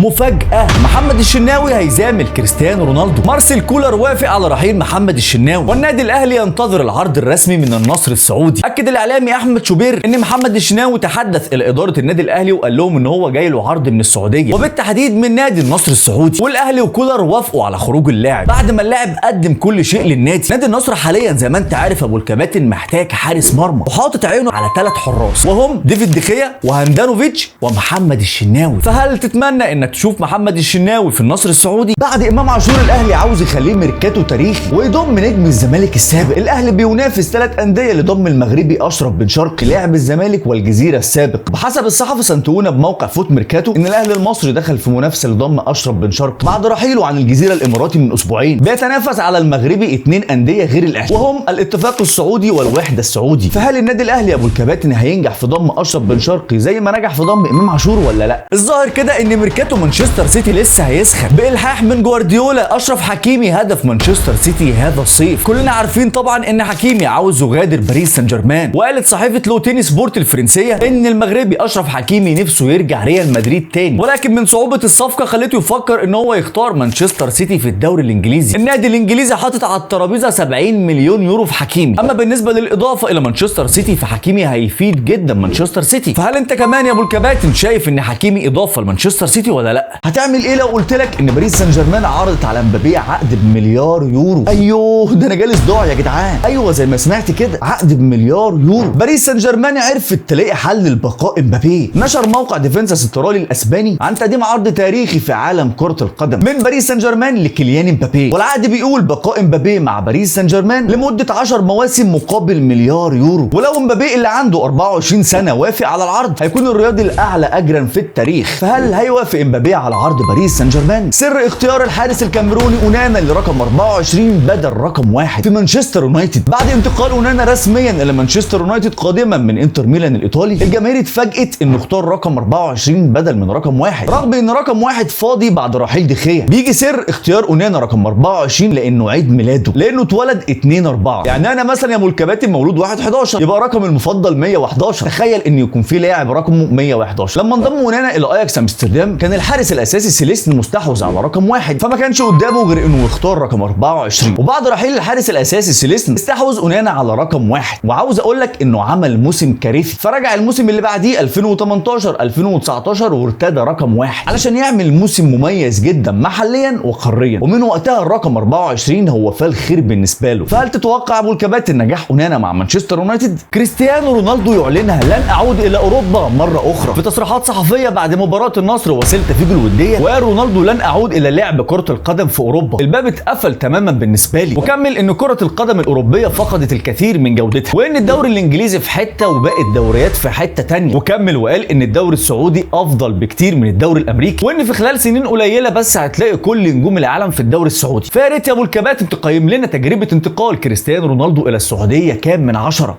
مفاجأة، محمد الشناوي هيزامل كريستيانو رونالدو. مارسيل كولر وافق على رحيل محمد الشناوي، والنادي الاهلي ينتظر العرض الرسمي من النصر السعودي. اكد الاعلامي احمد شوبير ان محمد الشناوي تحدث الى ادارة النادي الاهلي وقال لهم ان هو جاي له عرض من السعودية، وبالتحديد من نادي النصر السعودي، والاهلي وكولر وافقوا على خروج اللاعب بعد ما اللاعب قدم كل شيء للنادي. نادي النصر حاليا زي ما انت عارف ابو الكباتن محتاج حارس مرمى، وحاطط عينه على 3 حراس وهم ديفيد دخيا وهاندانوفيتش ومحمد الشناوي. فهل تتمنى انك تشوف محمد الشناوي في النصر السعودي؟ بعد امام عاشور الاهلي عاوز يخليه ميركاتو تاريخي ويضم نجم الزمالك السابق. الاهلي بينافس 3 اندية لضم المغربي اشرف بن شرقي لاعب الزمالك والجزيرة السابق. بحسب الصحفي سانتونا بموقع فوت ميركاتو ان الاهلي المصري دخل في منافسه لضم اشرف بن شرقي بعد رحيله عن الجزيرة الاماراتي من اسبوعين. بيتنافس على المغربي 2 اندية غير الاهلي وهم الاتفاق السعودي والوحدة السعودي. فهل النادي الاهلي ابو الكباتن هينجح في ضم اشرف بن شرقي زي ما نجح في ضم امام عاشور ولا لا؟ الظاهر كده ان ميركاتو مانشستر سيتي لسه هيسخن بالحاح من جوارديولا. اشرف حكيمي هدف مانشستر سيتي هذا الصيف. كلنا عارفين طبعا ان حكيمي عاوز يغادر باريس سان جيرمان، وقالت صحيفة لوتيني سبورت الفرنسية ان المغربي اشرف حكيمي نفسه يرجع ريال مدريد تاني، ولكن من صعوبة الصفقة خلته يفكر ان هو يختار مانشستر سيتي في الدوري الانجليزي. النادي الانجليزي حاطط على الترابيزة 70 مليون يورو في حكيمي. اما بالنسبة للاضافه الى مانشستر سيتي فحكيمي هيفيد جدا مانشستر سيتي. فهل انت كمان يا ابو الكباتن شايف ان حكيمي اضافه لمانشستر سيتي ولا لا؟ هتعمل ايه لو قلت لك ان باريس سان جيرمان عرضت على مبابي عقد بمليار يورو؟ ايوه ده انا جالس ضاع يا جدعان. ايوه زي ما سمعت كده، عقد بمليار يورو. باريس سان جيرمان عرفت تلاقي حل لبقاء مبابي. نشر موقع ديفنسا سنترالي الاسباني عن تقديم عرض تاريخي في عالم كرة القدم من باريس سان جيرمان لكيليان مبابي، والعقد بيقول بقاء مبابي مع باريس سان جيرمان لمدة 10 مواسم مقابل مليار يورو. ولو مبابي اللي عنده 24 سنة وافق على العرض هيكون الرياضي الاعلى اجرا في التاريخ. فهل هيوافق مبابي على عرض باريس سان جيرمان؟ سر اختيار الحارس الكاميروني اونانا لرقم 24 بدل رقم 1 في مانشستر يونايتد. بعد انتقال اونانا رسميا الى مانشستر يونايتد قادما من انتر ميلان الايطالي، الجماهير اتفاجئت انه اختار رقم 24 بدل من رقم 1، رغم ان رقم 1 فاضي بعد رحيل دخيا. بيجي سر اختيار اونانا رقم 24 لانه عيد ميلاده، لانه اتولد 2/4. يعني انا مثلا يا ابو الكباتن مولود 1/11، يبقى رقم المفضل 111. تخيل ان يكون في لاعب رقمه 111. لما انضم اونانا الى اياكس امستردام كان الحارس الاساسي سيليستن مستحوذ على رقم 1، فما كانش قدامه غير انه يختار رقم 24. وبعد رحيل الحارس الاساسي سيليستن استحوذ اونانا على رقم 1، وعاوز اقول لك انه عمل موسم كارثي، فرجع الموسم اللي بعديه 2018 2019 وارتدى رقم 1 علشان يعمل موسم مميز جدا محليا وقاريا، ومن وقتها الرقم 24 هو فال خير بالنسبة له. فهل تتوقع ابو الكباتن نجاح اونانا مع مانشستر يونايتد؟ كريستيانو رونالدو يعلنها لن اعود الى اوروبا مرة اخرى. في تصريحات صحفية بعد مباراة النصر وسيلتا فيجو الودية، وقال رونالدو لن اعود الى لعب كره القدم في اوروبا، الباب اتقفل تماما بالنسبة لي. وكمل ان كره القدم الاوروبية فقدت الكثير من جودتها، وان الدوري الانجليزي في حتة وباقي الدوريات في حتة تانية. وكمل وقال ان الدوري السعودي افضل بكتير من الدوري الامريكي، وان في خلال سنين قليله بس هتلاقي كل نجوم العالم في الدوري السعودي. فيا ريت يا ابو الكباتن تقيم لنا تجربه انتقال كريستيانو رونالدو الى السعودية كام من 10.